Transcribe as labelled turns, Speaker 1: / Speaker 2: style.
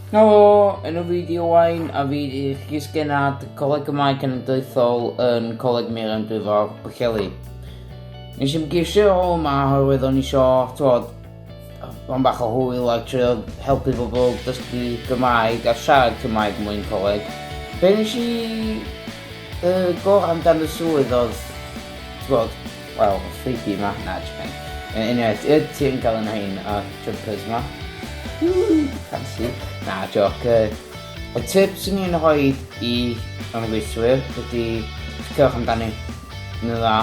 Speaker 1: Helo, enw fi 'di Owain a fi 'di Llysgennad Coleg Cymraeg Cenedlaethol yn Coleg Meirion Dwyfor, Pwllheli. Nes i'm geisio rôl yma oherwydd o'n i isio, t'wod, o'n bach o hwyl a trio helpu bobl dysgu Gymraeg a siarad Cymraeg mwy yn coleg. Be nes i gorau amdan y swydd oedd, t'wod, wel, y freebie 'ma, na, joking. Anyway, ti yn cael yn hein a jumpers 'ma. Woo, fancy. Na, joc. Y tip sy'n ni'n rhoi i ymgeiswyr ydy, cewch amdani. Yn dda.